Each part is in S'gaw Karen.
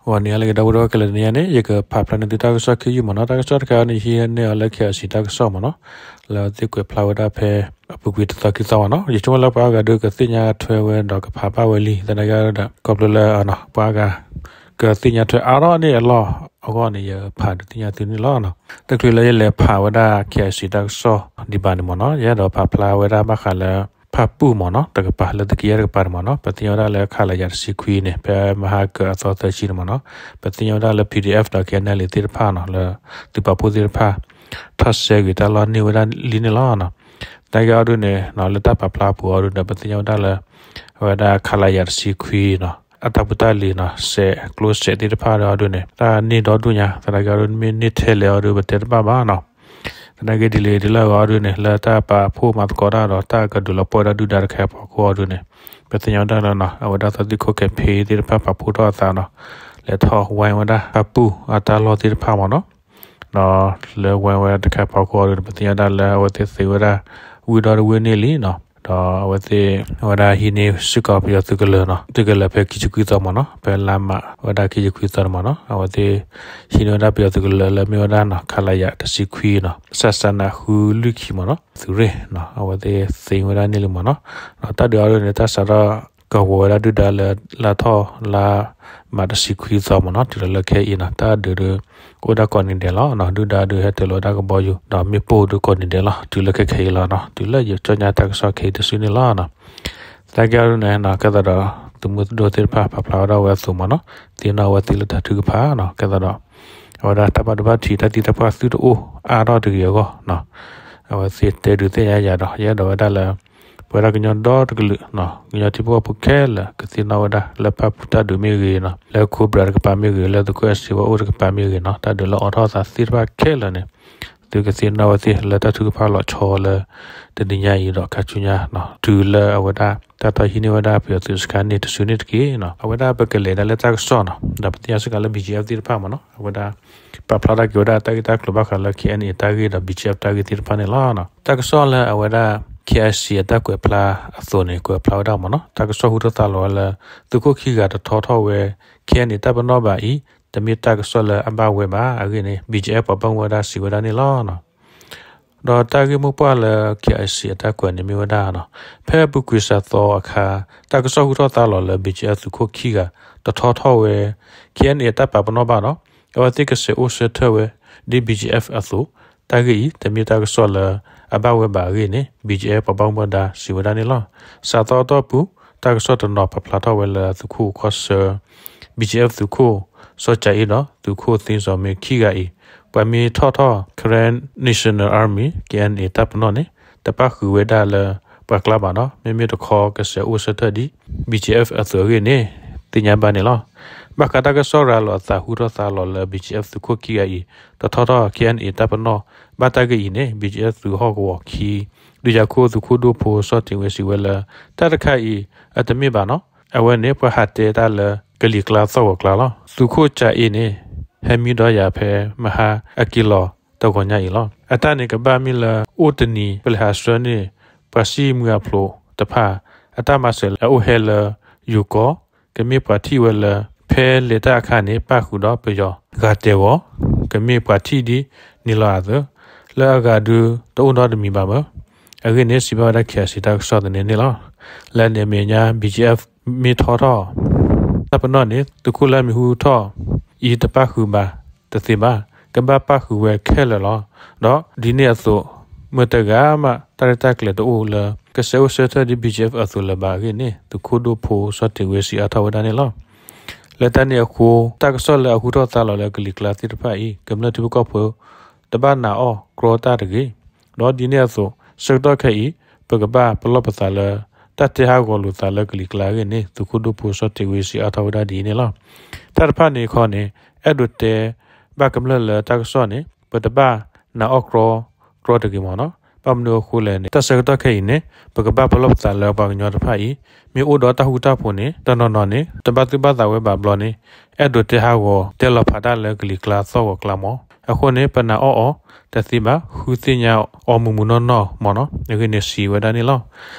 ဂီၤနံၤဟါလၢအဂ့ၤ ဒီပုၢ်ဝဲၢ်ခဲလၢာ်, တနံၤအံၤန့ၣ် ယကဖးဖျါန့ၢ်သုတၢ်ကစီၣ်ခံယုၢ်မ့ၢ်နီၤ. တၢ်ကစီၣ်တခါအံၤန့ၣ် ဟံးန့ၢ်အီၤလၢ K I C တၢ်ကစီၣ်မ့ၢ်နီၤ, လၢအဝဲသ့ၣ်ကွဲးဖျါဝဲဒၣ်ဖဲအပူၤကွံာ်တသီခံသီမ့ၢ်နီၤ. ယဆိကမိၣ်လၢပှၤအါဂၤဒုးကသ့ၣ်ညါထွဲဝဲဒီးကဖးဘၣ်ဝဲလံ, သနာ်က့ဒီး ခီဖျိလၢ ပှၤအါဂၤ ကသ့ၣ်ညါထွဲအါထီၣ်န့ၢ်အလီၢ်အဂီၢ်န့ၣ် ယဖးဒုးသ့ၣ်ညါသုန့ၣ်လီၤ. တချုးလၢယလဲၤဖးဝဲဒၣ် K I C တၢ်ကစီၣ်ဒံးဘၣ်န့ၣ်မ့ၢ်နီၤ, ယအဲၣ်ဒိးဖးဖျါဝဲဒၣ်ဘၣ်ဃးလၢ ဖၣ်ပူၣ်မ့ၢ်နီၤ, တကပၤလၢသုးက့ယဲၢ်တကပၤန့ၣ်မ့ၢ်နီၤ, ပသ့ၣ်ညါဝဲဒၣ်လၢ ခလရ တဆံခွံန့ၣ် ဖဲမဟါကအသီသၢဆံန့ၣ်မ့ၢ်နီၤ, ပသ့ၣ်ညါဝဲဒၣ်လၢ P D F ဒီး K N L A သ့ၣ်တဖၣ်နီၤ, လၢသုးပာ်ဖှိၣ်သ့ၣ်တဖၣ် ထီၣ်ဆဲးဂ့ၤတၢ်လီၢ်န့ၢ်ဝဲဒၣ်လံန့ၣ်လီၤ. သနာ်က့အီၤဒုးန့ၣ် လၢတၢ်ပာ်ဖျါအပူၤအီၤဒုးဒီး ပသ့ၣ်ညါဝဲဒၣ်လၢ အဝဲဒၣ် ခလရ တဆံခွံနီၤ, အတၢ်ဖိတၢ်လံၤနီၤ, စဲးကျိစဲးသ့ၣ်တဖၣ်ဒီးအီၤဒုးန့ၣ် တၢ်န့ၢ်ဒီဒူၣ်ညါ, သနာ်က့အီၤဒုး မ့ၢ်န့ၢ်ထဲလဲၣ်အီၤဒုး ပတဲတဘၣ်ဘၣ်နီၤ. သနာ်က့ဒ်လဲၣ်ဒ်လဲၣ်အီၤဒုးန့ၣ် လၢတၢ်ပာ်ဖှိၣ်မၤသကိးတၢ်ဒီး တၢ်ကဒုးလီၤပှီၢ်ဝဲဒၣ်ဒုၣ်ဒါတခါအဖီခိၣ်အီၤဒုးန့ၣ် ပသ့ၣ်ညါဝဲဒၣ်လၢ အဝဲဒၣ်သီသံၣ်ခိၣ် campaign သ့ၣ်တဖၣ်ပာ်ဖှိၣ်ထီၣ်အသးနီၤ, လဲၤထီၣ်ဝဲဝဲဒၣ်ဖၣ်ပူၣ်အတၢ်လီၢ်သ့ၣ်တဖၣ်မ့ၢ်နီၤ. ဒီးလၢဝဲဝဲတခါအဖီခိၣ်အီၤဒုး ပသ့ၣ်ညါဝဲဒၣ်လၢအဝဲသ့ၣ်သ့ဝဲဒၣ် ဝံၣ်ဒီတဝ့ၢ်န့ၣ်လံနီၤ, ဒီးအဝဲသ့ၣ် အဝဲဒၣ်ဟံးန့ၢ်စ့ၢ်ကီးပယီၤသုးကလၢၤနီၤ, သုးကလၢၤဖဲခံဆံခွံသီမ့ၢ်နီၤ, ဖဲလါမးဝဲဒၣ်ခံဆံခွံသီန့ၣ်မ့ၢ်နီၤ, အဝဲသ့ၣ် ဟံးန့ၢ်ဝဲဒၣ်ပယီၤသုးကလၢၤလၢမ့ၢ်ဝဲဒၣ်နီၤ ခလရ တဆံခွံနီၤ, စးစးနးဃုလွံၢ်ခံမ့ၢ်နီၤ, သုးရ့ၣ်နီၤ, အဝဲသ့ၣ်သ့ဝဲဒၣ်န့ၣ်လံမ့ၢ်နီၤ. ဒီးတၢ်ဒုးအီၤဒုးန့ၣ် တၢ်စးထီၣ်ကဝီၤဝဲဒၣ်ဒုၣ်ဒါလၢ လါထီၣ်လါမးတဆံခွံသီမ့ၢ်နီၤ, တုၤလီၤလၢခဲအံၤနီၤ, တၢ်ဒုးဒုး အိၣ်ဒၣ်ကိးနံၤဒဲးလီၤ. ဒုၣ်ဒါဒုးဟဲတ့ၢ်လီၤဝဲဒၣ်ကဘီယူၤ ဒီးမ့ၣ်ပိၢ်ဒုးကိးနံၤဒဲးလီၤ, တုၤလၢခဲခဲအံၤလီၤနီၤ, တုၤလၢယကၠီၣ်ညါတၢ်ကစီၣ်ခဲအံၤတစုန့ၣ်လီၤ. သနာ်က့အီၤဒုးန့ၣ် ကဲသးဒီး သုးမုၢ်သဒိၣ်သ့ၣ်တဖၣ်ပာ်ဖျါဝဲဒၣ်ဝဲအသိးမ့ၢ်နီၤ, သ့ၣ်နီၣ်ဝဲသ့ၣ်လၢတၢ်ထုကဖၣ်နီၤ, ကဲသးဒီး အဝဲဒၣ်တၢ်ဘၣ်ဒိဘၣ်ထံးတၢ်သံတၢ်ပှၢ်သုတအိၣ်အါထီၣ်တဂ့ၤအဂီၢ်နီၤ, အဝဲသ့ၣ်တဲဒုးသ့ၣ်ညါယၤဒီး ယအဲၣ်ဒိးဝဲဒၣ်လၢ ပဝဲဒၣ်ကညီဒီတကလုာ်နီၤ, ကညီထံဖိကီၢ်ဖိခဲလၢာ် ကသ့ၣ်နီၣ်ဝဲဒၣ်လၢဖၣ်ပူၣ်တၢ်ဒုးမ့ၢ်ဂ့ၤနီၤ, လၢခိၣ်ဘြၣ်တကပၤမ့ၢ်ဂ့ၤ, လၢသုးခိၣ်အဲၣ်စ့ဝဲအိၣ်တကပၤမ့ၢ်ဂ့ၤနီၤ, တၢ်ဒုးလၢအိးထီၣ်အသးသ့ၣ်တဖၣ်ခဲလၢာ်န့ၣ် သုကသ့ၣ်နီၣ်ဝဲသ့ၣ်လၢတၢ်ထုကဖၣ်လီၤဆီလၢ တနံၤညါအံၤဒီးခါဆူညါနီၤ, တုၤလၢအဝဲဒၣ်တၢ်ထီၣ်ဟံးန့ၢ်ဝဲဒၣ်ပယီၤသုးစခါန့ၣ်တစုန့ၣ်တက့ၢ်နီၤ. အဝဲဒၣ်ပကလဲၤဒၣ်လၢတၢ်ကစီၣ်နီၤ, ဒီးပသ့ၣ်ညါစ့ၢ်ကီးလၢ B G F သ့ၣ်တဖၣ်မ့ၢ်နီၤ, အဝဲဒၣ် ပာ်ဖျါထီၣ်က့ၤဝဲဒၣ်တၢ်ဂ့ၢ်တၢ်ကျိၤဘၣ်ဃးလၢ K N A တၢ်ဂ့ၢ်ဒီး B G F တၢ်ဂ့ၢ်သ့ၣ်တဖၣ်န့ၣ်လီၤ. တၢ်ကစီၣ်လၢအဝဲဒၣ် K I C အတၢ်ကွဲးဖျါအသိးန့ၣ် ကွဲးဖျါဝဲဒၣ်မ့ၢ်နီၤ, တၢ်ကစီၣ်ဟူထီၣ်သါလီၤဝဲလၢ သုးခိၣ်ခံဂၤတထီထီၣ်ဝဲ K N A တၢ်ပနီၣ်ဘၣ်အံၤ တမ့ၢ်တၢ်ကစီၣ်လၢအဘၣ်ဝဲဘၣ်အဂ့ၢ်န့ၣ် B G F ပှၤဘၣ်မူဘၣ်ဒါစံးဝဲဒၣ်န့ၣ်လီၤ. ဒီးတၢ်ဂ့ၢ်မိၢ်ပှၢ်လၢ K I C အတၢ်ကွဲးန့ၣ်မ့ၢ်ဝဲဒၣ်နီၤ, ဖဲအပူၤကွံာ်စှၤသီအခါ တၢ်ကစီၣ်ဟူထီၣ်သါလီၤလၢ B G F သုးခိၣ်ခံဂၤ တထီထီၣ်ဝဲ K N A တၢ်ပာ်ပနီၣ်ဘၣ်ဒီး အဝဲသ့ၣ်ကစဲးအိၣ်ဆၢထၢၣ်ဝဲ ဒ် B G F အသိး, တၢ်ဂ့ၢ်အံၤ တမ့ၢ်တၢ်ကစီၣ်လၢအဘၣ်ဝဲဘၣ်အဂ့ၢ်န့ၣ် B G F ပှၤဘၣ်မူဘၣ်ဒါစံးဝဲဒၣ်န့ၣ်လီၤ. စှၤသီအတီၢ်ပူၤ တၢ်ကစီၣ်တနီၤပာ်ဖျါထီၣ်ဝဲလၢသုးခိၣ်ကီၢ်ဆၢ B G F သုးခိၣ် စီၤကၠၤအ့ဒီး သုးခိၣ်သ့စီၤမ့ခံဂၤအံၤ ပှၤမ့ၢ်ထီၣ်ထီၣ် Karen National Army, K N A တၢ်ပနီၣ်န့ၣ် တပၣ်ဃုာ်ဝဲဒၣ်လၢပှၤကျါဘၣ်ဒီး မ့မ့ၢ်တခီကစဲးအိၣ်ဆၢထၢၣ်ဒ် B G F အသိးအဂ့ၢ်န့ၣ် သ့ၣ်ညါဘၣ်န့ၣ်လီၤ. ဘၣ်ဃးတၢ်ကစီၣ်ရၤလီၤအသးဟူထီၣ်သါလီၤလၢ B G F သုးခိၣ်ခံဂၤအံၤ တထီၣ်ထီၣ် K N A တၢ်ပနီၣ်ဘၣ်တၢ်ဂ့ၢ်အံၤန့ၣ် B G F သုးဟီၣ်ကဝီၤခံ ဒုးယၤခိၣ်သုးခိၣ်ဒိၣ်ဖိစီၤတ့ၤဝ့စံးဝဲလၢ တၢ်တခါအံၤ အတမ့ၢ်ဘၣ်နီၤ, အဝဲန့ၣ် ပှၤဟးတဲတၢ်လၢကလံၤကျါသီၣ်ဂီၤကျါလီၤ. သုးခိၣ်ကၠၤအ့န့ၣ် ဟဲမံဒီးယၤဖဲမဟါအက့ၤလီၤတဂီၤညါအံၤလီၤ. အတၢ်န့ၣ်ကဘၣ်မ့ၢ်လၢအိၣ်တနံၤ ပလဲၤဟးဆှၢန့ၢ် ပှၤစံၣ်မုၢ်အဖျိးတဖၣ် အတၢ်မၤစၢၤလၢအအိၣ်ဟဲလၢယိၤကီၢ် ကမ့ၢ်ပှၤထံၣ်ဝဲလၢ ဖဲလဲၤတၢ်အခါန့ၣ် ပၣ်ဃုာ်ဒီးပယီၤဂၤတဲာ်ဂီၤ ကမ့ၢ်ပှၤထံၣ်ဒ်နံၤလီၤအသိး လၢအဂၤဒုးတအိၣ်နီတမံၤဘၣ်မၢ်. အဂ့ၢ်န့ၣ် စံးဘၣ်ဝဲဒၣ် K I C တၢ်ကစီၣ်သန့န့ၣ်လီၤ. လၢန့ၣ်အမဲာ်ညါ B G F မ့ၢ်ထီထီၣ် တၢ်ပနီၣ်န့ၣ် သုးခိၣ်လၢအမံၤဟူထီၣ်အံၤတပၣ်ဃုာ်ဘၣ်တသ့ဘၣ်, ကဘၣ်ပၣ်ဃုာ်ဝဲခဲလၢာ်လီၤ. ဒီးဒ်န့ၣ်အသိး မ့ၢ်တဂၤမး တၢ်ရဲၣ်တၢ်ကျဲၤတအိၣ်လၢ ကစဲးအိၣ်ဆၢထၢၣ်ဒ် B G F အသိးလၢၤဘၣ်အဂ့ၢ်န့ၣ် သုးခိၣ်ဒိၣ်ဖိစီၤတ့ၤဝ့စံးအါထီၣ်ဝဲဒၣ်န့ၣ်လီၤ. လၢတၢ်န့ၣ်အဃိ တၢ်ကစီၣ်လၢအဟူထီၣ်သါလီၤလၢကလံၤကျါသ့ၣ်တဖၣ်အံၤ ကမျၢၢ်ထံဖိကီၢ်ဖိ တဘၣ်နာ်အီၣ်ကြီတၢ်တဂ့ၤ. ဒီးဒ်န့ၣ်အသိး ဆၢကတီၢ်ခဲအံၤ ပကဘၣ်ပလီၢ်ပသးလၢ တၢ်တဲဟးဂီၤလိာ်သးလၢကလံၤကျါအဂ့ၢ်န့ၣ် သုးခိၣ်ဒိၣ်ဖိစီၤတ့ၤဝ့စံးအါထီၣ်ဝဲဒၣ်ဒ်အံၤန့ၣ်လီၤ. တၢ်တဖၣ်န့ၣ်ခီန့ၣ် အဲၣ်ဒိးတဲဘၣ်ကမျၢၢ်လၢတၢ်ကစီၣ်န့ၣ် ပတဘၣ်နာ်အီၣ်ကြီကြီတဂ့ၤမ့ၢ်နီၤ. ဘၣ်မနုၤအဃိလဲၣ်န့ၣ် တၢ်ဆၢကတီၢ်ခဲအံၤန့ၣ် ပကဘၣ်ပလီၢ်ပသးလၢပှၤကညီတဖၣ်အံၤ မ့ၢ်အိၣ်ဒီးတၢ်ဃူတၢ်ဖိးန့ၣ် တနီၤနီၤန့ၣ် တဘၣ်သူၣ်ဘၣ်သးဝဲဘၣ်ဘျီန့ၣ် အဲၣ်ဒိးတဲဟးဂီၤတဲလီၤဖးတၢ်လၢကလံၤကျါသီၣ်ဂီၤကျါမး. အဃိန့ၣ် ပနာ်အီၣ်အီၤတသ့ဘၣ် ဃုသ့ၣ်ညါအီၤမုၢ်မုၢ်နီၢ်နီၢ်မ့ၢ်နီၤ အဂ့ၢ်န့ၣ်စံးဝဲဒၣ်န့ၣ်လီၤ.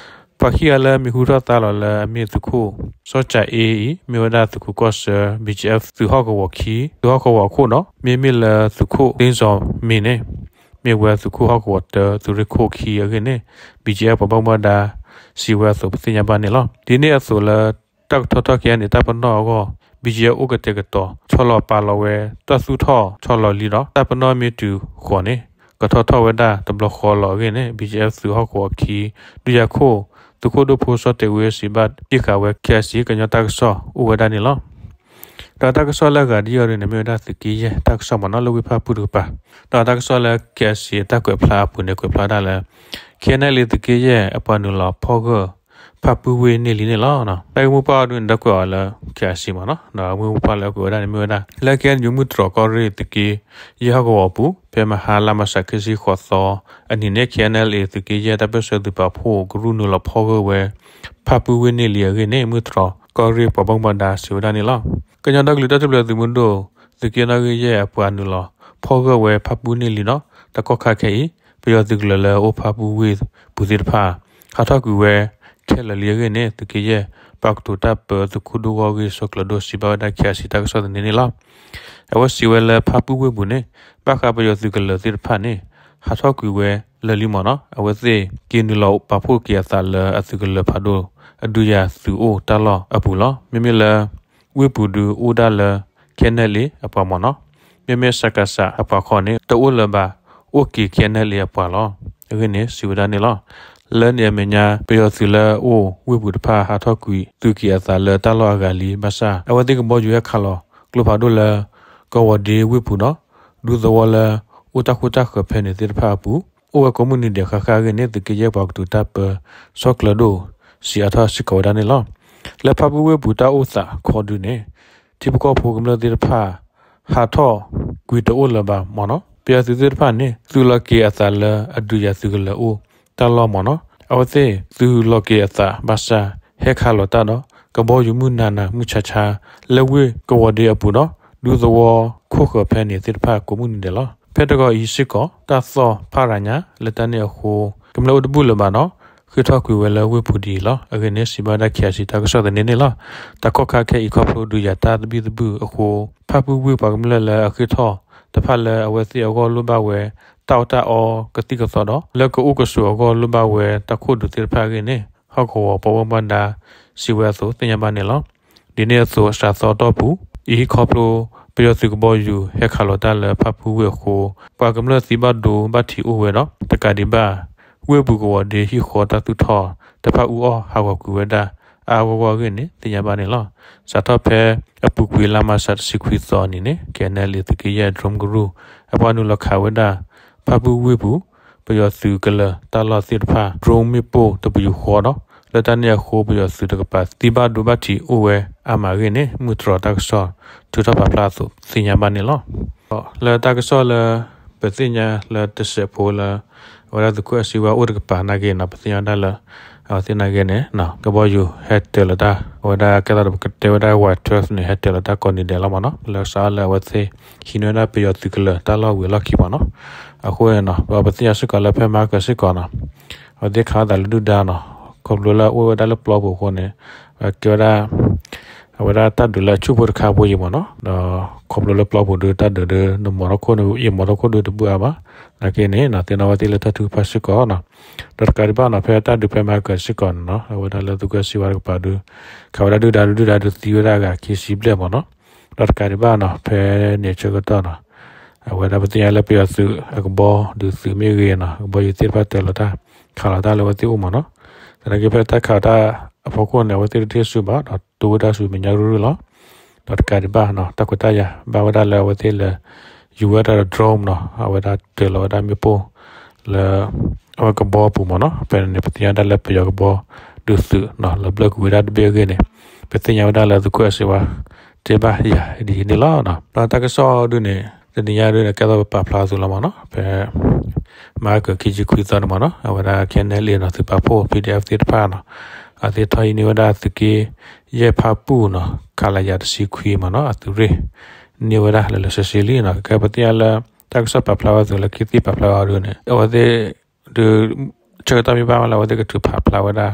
ပ ပှၤခံဂၤလၢမံၤဟူထီၣ်သါလီၤလၢအမ့ၢ်သုးခိၣ် စီၤကၠၤအ့အံၤ မ့ၢ်ဝဲဒၣ်သုးခိၣ်ကီၢ်ဆၢ BGF သုးဟီၣ်ကဝီၤခံ သုးဟီၣ်ကဝီၤအခိၣ်ဒီး မ့မ့ၢ်လၢသုးခိၣ်သ့စီၤမ့ၤန့ၣ် မ့ၢ်ဝဲသုးခိၣ်ဟီၣ်ကဝီၤတၢ သုးရ့ၣ်ခိၣ်ခံအဂ့ၢ်န့ၣ် BGF ပှၤဘၣ်မူဘၣ်ဒါ စံးဝဲအသိး ပသ့ၣ်ညါဘၣ်န့ၣ်လီၤ. ဒ်န့ၣ်အသိးလၢ တၢ်ကထီထီၣ်က့ၤန့ၣ် တၢ်ပနီၣ်အဂီၢ် BGF အိၣ်ကတဲာ်ကတီၤ ဆီလီၤပာ်လီၤဝဲ တၢ်သူၣ်ထီၣ်ဆီလီၤလံဒီး တၢ်ပနီၣ်မ့ၢ်တုၤဃီၤန့ၣ် ကထီထီၣ်ဝဲဒၣ်တဘျီဃီလီၤအဂ့ၢ်န့ၣ် BGF သုးဟီၣ်ကဝီၤခံ ဒုးယၤခိၣ် သုးခိၣ်ဒိၣ်ဖိစီၤတဲာ်ဝ့စံးဘၣ် တံၢ်ဃာ်ဝဲ KIC ကညီတၢ်ကစီၣ်အိၣ်ဝဲဒၣ်န့ၣ်လီၤ. ဒီးတၢ်ကစီၣ်လၢအဂၤဒ်အံၤဒ်န့ၣ် မ့ၢ်ဝဲဒၣ်သုးက့ယဲၢ်တၢ်ကစီၣ်မ့ၢ်နီၤ လၢဝ့ၢ်ဖၣ်ပူၣ်တကပၤ, ဒီးတၢ်ကစီၣ်လၢ KIC အတၢ်ကွဲးဖျါအပူၤန့ၣ် ကွဲးဖျါဒၣ်လၢ KNLA သုးက့ယဲၢ်အပှၤနုာ်လီၤဖီၣ်ဂၢၢ် ဖၣ်ပူၣ်ဝ့ၢ်န့ၢ်လံန့ၣ်လီၤ. တၢ်ဂ့ၢ်မိၢ်ပှၢ်အံၤဒ်န့ၣ် ဒီးကွဲးအီၤလၢ KIC မ့ၢ်နီၤ, ဒီးဂ့ၢ်မိၢ်ပှၢ်လၢအကွဲးဝဲဒၣ်န့ၣ်မ့ၢ်ဝဲဒၣ် လၢ KNU မုၢ်တြီၤကီၢ်ရ့ၣ်သုးက့ယဲၢ်ဟီၣ်ကဝီၤအပူၤ ဖဲမဟါလါမၢ်ၡး ခံဆံဃိးသီအနံၤန့ၣ် KNLA သုးက့ယဲၢ်တၢ်ပၢၢ်ဆၢသုးပာ်ဖှိၣ် ကရူၢ်နုာ်လီၤဖီၣ်ဂၢၢ်ဝဲ ဖၣ်ပူၣ်ဝ့ၢ်န့ၢ်လံအဂ့ၢ်န့ၣ် မုၢ်တြီၤကီၢ်ရ့ၣ်ပှၤဘၣ်မူဘၣ်ဒါစံးဝဲဒၣ်န့ၣ်လီၤ. ကညီဒီကလုာ်တၢ်ထူၣ်ဖျဲးသုးမုၢ်ဒိၣ် သုးက့နီၣ်ဂံၢ်ယဲၢ်အပှၤနုာ်လီၤ ဖီၣ်ဂၢၢ်ဝဲဖၣ်ပူၣ်န့ၢ်လံဒီး တကီၢ်ခါခဲအံၤ ပယီၤသုးကလၢၤလၢအအိၣ်ဖၣ်ပူၣ်ဝ့ၢ်ပူၤသ့ၣ်တဖၣ် ဟးထီၣ်ကွံာ်ဝဲခဲလၢာ်လံအဂ့ၢ်န့ၣ် သုးက့ယဲၢ် ပှၤကတိၤတၢ်ပၢ သုးခိၣ်ဒိၣ်ဂီၢ်ဂ့ၢ် စီၤကျၢၤဒိၣ်စံးဘၣ်ဝဲဒၣ် KIC တၢ်ကစီၣ်သန့န့ၣ်လီၤ. အဝဲစံးဝဲလၢဖၣ်ပူၣ်ဝ့ၢ်ပူၤန့ၣ် ဘၣ်ဃးပယီၤသုးကလၢၤသ့ၣ်တဖၣ်န့ၣ် ဟးထီၣ်ကွံာ်ဝဲလၢာ်လံမ့ၢ်နီၤ, အဝဲသ့ၣ်က့ၤနုာ်လီၤပာ်ဖှိၣ်က့ၤအသးလၢအသုးကလၢၤဖးဒိၣ် အဒုးယၤသုးအိၣ်တၢ်လီၢ်အပူၤလီၤ. မ့မ့ၢ်လၢ ဝ့ၢ်ပူၤဒုးအိၣ်ဒၣ်လၢ KNLA အပှၤမ့ၢ်နီၤ, မ့မ့ၢ် စကစ အပှၤခီန့ၣ် တအိၣ်လၢၤဘၣ် အိၣ်က့ၤ KNLA အပှၤလီၤ. အဂ့ၢ်န့ၣ် စံးဝဲဒၣ်န့ၣ်လီၤ. လၢန့ၣ်အမဲာ်ညါ ပယီၤသုးလၢအအိၣ်ဝ့ၢ်ပူၤတဖၣ် ဟးထီၣ်ကွံာ်သုးက့ၤအသးလၢတၢ်လီၢ်အဂၤလံ ဘၣ်ဆၣ် အဝဲသ့ၣ်ကဘီယူၤဟဲခးလီၤကျိဖးဒိၣ်လၢ ကဝီၤဒ့ဝ့ၢ်ပူၤဒီး ဒူသဝီလၢ အိၣ်တၢ်ဃူတၢ်ဃၢၤဖဲန့ၣ်သ့ၣ်တဖၣ်အပူၤ အိၣ်ဝဲကိးမုၢ်နံၤဒဲးဃၣ်ဃၣ်အဂ့ၢ်န့ၣ် သုးက့ယဲၢ်ပှၤကတိၤတၢ်ပၢ စီၤကျၢၤဒိၣ် စံးအါထီၣ်စ့ၢ်ကီးဝဲဒၣ်န့ၣ်လီၤ. လၢဖၣ်ပူၣ်ဝ့ၢ်ပူၤတၢ်အိၣ်သးခီဒုန့ၣ် ထံဖိကီၢ်ဖိကမျၢၢ်သ့ၣ်တဖၣ် ဟးထီၣ်ကွံာ်တအိၣ်လၢၤဘၣ်မ့ၢ်နီၤ, ပယီၤသုးသ့ၣ်တဖၣ်န့ၣ် သုးလီၤက့ၤအသးလၢအဒုးယၤသုးကလၢၤအိၣ်တၢ်လီၢ်မ့ၢ်နီၤ, အဝဲသ့ၣ်သုးလီၤက့ၤအသးဘၣ်ဆၣ် ဟဲခးလီၤတၢ်ဒီး ကဘီယူၤမုၢ်နၤနၤမုၢ်ဆါဆါ လၢဝ့ၢ်ကဝီၤဒ့အပူၤဒီး ဒူသဝီခိၣ်ဃၢၤဖဲန့ၣ်သ့ၣ်တဖၣ်ကိးမုၢ်နံၤဒဲးလီၤ. ဖဲတဂီၤအံၤစ့ၢ်ကီး တၢ်သီၣ်ဖၣ်ရၤညါ လၢတၢ်န့ၣ်အဃိ ကမျၢၢ်အိၣ်တဘူၣ်လၢၤဘၣ်ဒီး ဃ့ၢ်ထီၣ်ကွံာ်ဝဲလၢဝ့ၢ်ပူၤဒ်အံၤလီၤ. အဂ့ၢ်န့ၣ် စံးဘၣ်ဝဲဒၣ် KIC တၢ်ကစီၣ်သန့န့ၣ်လီၤ. တၢ်ကီၢ်ခါခဲအံၤခီဖျိဒုးယၤတၢ်သဘံၣ်သဘုၣ်အဃိ ဖၣ်ပူၣ်ဝ့ၢ်ပှၤကမျၢၢ်လၢအဃ့ၢ်ထီၣ်တဖၣ်လၢအဝဲသ့ၣ်အဂီၢ်လိၣ်ဘၣ်ဝဲ တၢ်အီၣ်တၢ်အီကသံၣ်ကသီဒီး လၢကအိၣ်ကဆိးအဂီၢ်လိၣ်ဘၣ်ဝဲတၢ်ခိၣ်ဒုးသ့ၣ်တဖၣ်အဂ့ၢ်န့ၣ် ဟီၣ်ကဝီၤပှၤဘၣ်မူဘၣ်ဒါစံးဝဲအသိးသ့ၣ်ညါဘၣ်န့ၣ်လီၤ. ဒ်န့ၣ်အသိး စှၤသီတီၢ်ပူၤအံၤ ခီဖျိပယီၤသုးကဘီယူၤဟဲခးလီၤတၢ်လၢဖၣ်ပူၣ်ဝ့ၢ်အဃိ ပှၤကမျၢၢ်သံဘၣ်ဒိဘၣ်ထံးအိၣ်ဝဲဒီး တကးဒံးဘၣ် ဝ့ၢ်ပူၤကဝီၤဒ့ဟံၣ်ဃီတၢ်သူၣ်ထီၣ်တဖၣ်အူအီၣ်ဟးဂီၤကွံာ်ဝဲဒၣ်အါအါဂီၢ်ဂီၢ်အဂ့ၢ်န့ၣ် သ့ၣ်ညါဘၣ်န့ၣ်လီၤ. စးထီၣ်ဖဲအပူၤကွံာ်လါမၢ်ၡး တဆံခွံသီအနံၤန့ၣ် KNLA သုးက့ယဲၢ် drone ကရူၢ် အပှၤနုာ်လီၤခးဝဲဒၣ် ဖၣ်ပူၣ်ဝ့ၢ်ပူၤ ပယီၤသုးကလၢၤတၢ်လီၢ်သ့ၣ်တဖၣ် drone မ့ၣ်ပိၢ်တပယူာ်ဃီဒီး လၢတၢ်န့ၣ်အဃိ ပယီၤသုးတကပၤသံဘၣ်ဒိဘၣ်ထံးအိၣ်ဝဲအါမးအဂ့ၢ်န့ၣ် မုၢ်တြီၤတၢ်ကစီၣ်ထုးထီၣ်ပာ်ဖျါအသိးသ့ၣ်ညါဘၣ်န့ၣ်လီၤ. လၢတၢ်ကစီၣ်လၢ ပသ့ၣ်ညါလၢတစဲးဖိလၢ အဝဲဒၣ်သုးခိၣ်အဲၣ်စ့ဝါအိၣ်တကပၤနာ်က့နီၤ ပသ့ၣ်ညါဝဲဒၣ်လၢ အဝဲသ့ၣ်နာ်က့န့ၣ် ကဘီယူၤဟဲတၢၤလီၤတၢ် အဝဲဒၣ်ကဲသးဒီးပကတဲဝဲဒၣ် Y twelve န့ၣ် ဟဲတၢၤလီၤတၢ်ကိးနံၤဒဲးလီၤမ့ၢ်နီၤ လၢစးအီၤလၢအဝဲသ့ၣ် ဟံးန့ၢ်ဝဲဒၣ်ပယီၤသုးကလၢၤတၢ်လီၢ်ဝံၤအလီၢ်ခံမ့ၢ်နီၤ အဃိန့ၣ်နီၤ ပသ့ၣ်ညါစ့ၢ်ကီးလၢဖဲမဟါကၢၤစ့ၢ်ကီးနီၤ အဝဲသ့ၣ်ခးအသးလၢဒုၣ်ဒါနီၤ ခီဖျိလၢအအိၣ်ဝဲဒၣ်လၢပျီပူၤအဃိန့ၣ် ကဲဝဲဒၣ် အဝဲဒၣ်တၢ်ဒုးလၢအဆူၣ်ဖိတခါဖိအံၤမ့ၢ်နီၤ ဒီးခီဖျိလၢပျီပူၤဒုးတၢ်ဒုးဒုး နမီၤထီၣ်ခိၣ်နယံာ်မီၤထီၣ်ခိၣ်ဒုးတဘူၣ်အါဘၣ် နာ်က့န့ၣ် သ့ၣ်နီၣ်ဝဲသ့ၣ်လၢတၢ်ထုကဖၣ်စ့ၢ်ကီးနီၤ ဒီးတကးဒံးဘၣ်နီၤ ဖဲတၢ်ဒုးဖဲမဟါကၢၤစ့ၢ်ကီးန့ၣ်နီၤ အဝဲဒၣ်လၢသုးခိၣ်အဲၣ်စ့ဝါတကပၤဒုး ခးဝဲဒၣ်ဒုၣ်ဒါဒုး ဒုၣ်ဒါဒုးသံဝဲဒၣ်အဂၤခံဆံဘျဲၣ်မ့ၢ်နီၤ ဒီးတကးဒံးဘၣ်နီၤ ဖဲန့ၣ်ဆၢကတီၢ်နီၤ အဝဲဒၣ်ပသ့ၣ်ညါလၢပယီၤသုးအကဘီဒုးသုးမ့ၢ်ဂ့ၤနီၤ အကဘီယူၤသ့ၣ်တဖၣ်တၢၤလီၤတၢ် ခးလီၤတၢ်လၢအဝဲသ့ၣ်အိၣ်မ့ၢ်နီၤ သနာ်က့ဖဲတၢ်ခးတၢ်အဖီခိၣ်န့ၣ် အဝဲသ့ၣ်တထံၣ်ဆူဘၣ် ဒီးတိဝဲဒၣ်ဆူမဲာ်ညါရုၢ်ရုၢ်လီၤ ဒီးတကးဒံးဘၣ်နီၤ တၢ်ခွဲးတၢ်ယာ်ဘၣ်ဝဲဒၣ်လၢအဝဲသ့ၣ်လဲၤ ယူၤဝဲဒၣ်ဒီး drone နီၤ အဝဲဒၣ်တၢၤလီၤဝဲဒၣ်မ့ၣ်ပိၢ် လၢ အဝဲကဘီပူၤမ့ၢ်နီၤ ဖဲန့ၣ်န့ၣ် ပသ့ၣ်ညါဒၣ်လၢပယီၤကဘီဒုးသုးနီၤ လီၤဘျၢၣ်ကွံာ်ဝဲဒၣ်တဘ့ၣ်အဂ့ၢ်န့ၣ် ပသ့ၣ်ညါဝဲဒၣ်လၢသုးခိၣ်အဲၣ်စ့ဝါ တဲဘၣ်ယၤဒ်အံၤန့ၣ်လီၤ. ဒီးတၢ်ကစီၣ်ဒုးန့ၣ် တနံၤညါဒုးန့ၣ် ကဲသိးပပာ်ဖျါအသိးလီၤမ့ၢ်နီၤ ဖဲ မဟါကၢၤခံဆံခွံသီန့ၣ်မ့ၢ်နီၤ အဝဲဒၣ် KNLA နီၤ သုးပာ်ဖှိၣ် PDF သ့ၣ်တဖၣ်နီၤ အဝဲသ့ၣ်ထီၣ်ဟံးန့ၢ်ဝဲဒၣ်သုးက့ယဲၢ်ဖၣ်ပူၣ်နီၤ ခလရ တဆံခွံမ့ၢ်နီၤ အသုးရ့ၣ်န့ၢ်ဝဲဒၣ်လၢလၢဆ့ဆ့လံနီၤ ကဲပသ့ၣ်ညါလၢ တၢ်ကစီၣ်ပာ်ဖျါဝဲအသိးလၢခံသ့ၣ်ပာ်ဖျါဝဲအီၤဒုးန့ၣ် အဝဲသ့ၣ် ဒုး ဆၢကတီၢ်မ့ၢ်ဘၣ်မးလၢအဝဲသ့ၣ်ကထုးဖးဖျါဝဲဒၣ်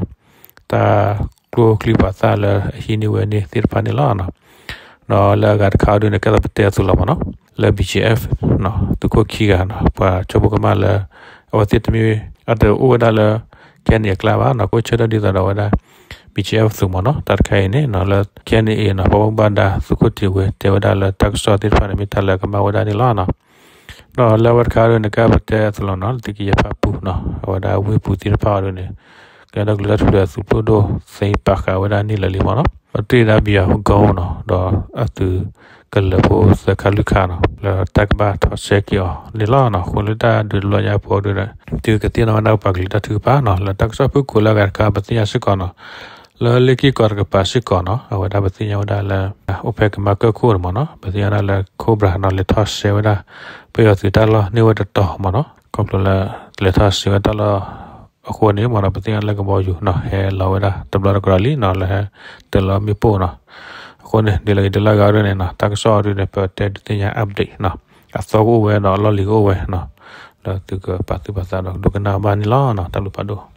တၢ်ကျိချံမျိာ်သၣ်လၢအဟံးန့ၢ်ဝဲန့ၣ်သ့ၣ်တဖၣ်န့ၣ်လီၤ. ဒီးလၢအဂၤတခါအံၤဒုန့ၣ် ကဲသိးပတဲအသိးလီၤမ့ၢ်နီၤ, လၢ BGF သုးခိၣ်ခံဂၤနီၤ ပှၤဆိကမိၣ်ကမၣ်လၢ အဝဲသ့ၣ်တမ့ၢ် အတအိၣ်ဝဲဒၣ်လၢ KNA အကျါဘၣ်နီၤ, ကအိၣ်ဆၢထၢၣ်ဒ်သိးဒီးဝဲဒၣ် BGF သုးမ့ၢ်နီၤ. တၢ်တခါအံၤန့ၣ်နီၤ လၢ KNA နီၤ ပှၤဘၣ်မူဘၣ်ဒါ သုးခိၣ်တ့ၢ်ဝ့ တဲဝဲဒၣ်လၢတၢ်ကစီၣ်သ့ၣ်တဖၣ်န့ၣ် မ့ၢ်တၢ်လၢအကမၣ်ဝဲဒၣ်န့ၣ်လီၤနီၤ. ဒီးလၢအဝဲတခါအံၤဒုန့ၣ် ကဲပတဲအသိးလီၤနီၤ, လၢသုးက့ယဲၢ်ဖၣ်ပူၤနီၤ အဝဲဒၣ်ဝ့ၢ်ပူၤသ့ၣ်တဖၣ်အံၤဒုန့ၣ် ကဲဒၣ်ကလုာ်တၢ်ထူၣ်ဖျဲးသုးဖှိၣ်ဒိၣ်သ့ပာ်ဃာ်ဝဲဒၣ်န့ၣ်လၢာ်လံမ့ၢ်နီၤ, ပတုာ်ဒၣ်ဘံယၤဂီၢ်နီၤ, ဒီးအသုးကလၢၤဖိသၢခါလွံၢ်ခါနီၤ လၢတၢ်ကဘၣ်ထီၣ်ဆှဲက့ၤအီၤန့ၣ်လီၤနီၤ. အဃိလၢတၢ်ဒုးတဘျီညါအပူၤဒုန့ၣ် သုကသ့ၣ်နီၣ်ဝဲဒၣ်ပှၤကလုာ်တၢ်ထုကဖၣ်နီၤ, လၢတၢ်ကစီၣ်ဖုၣ်ကိာ်လၢအဂၤတခါ ပသ့ၣ်ညါစ့ၢ်ကီးနီၤ, လၢလ့ၢ်က့ၢ်ကီၢ်တကပၤစ့ၢ်ကီးနီၤ အဝဲဒၣ်ပသ့ၣ်ညါဝဲဒၣ်လၢ အိၣ်ဖဲကမါကၢၢ်ခိၣ်န့ၣ်မ့ၢ်နီၤ, ပသ့ၣ်ညါဒၣ်လၢ Cobra နီၤ လဲၤထီၣ်ဆှဲဝဲဒၣ် ပယီၤသုးတၢ်လီၢ်န့ၢ်ဝဲတတီၤမ့ၢ်နီၤ, ခီဖျိလၢ လဲၤထီၣ်ဆှဲဝဲတၢ်လီၢ်အဃိန့ၣ်မ့ၢ်နီၤ ပသ့ၣ်ညါလၢကဘီယူၤနီၤ ဟဲလီၤဝဲဒၣ်တဘျီတကဒီးလံနီၤ လၢဟဲတၢၤလီၤမ့ၣ်ပိၢ်နီၤ. အဃိန့ၣ် ဒ်လဲၣ်ဂ့ၤဒ်လဲၣ်ဂ့ၤဒုန့ၣ်နီၤ တၢ်ကစီၣ်အံၤဒုန့ၣ် ပတဲဒုးသ့ၣ်ညါ update နီၤ, အသီကအိၣ်ဝဲဒီးအလီၢ်လံၤကအိၣ်ဝဲနီၤ, လၢသုကပာ်သူၣ်ပာ်သးဒီးဒိကနၣ်ဘၣ်န့ၣ်လီၤနီၤ. တၢ်ဘျုးဖးဒိၣ်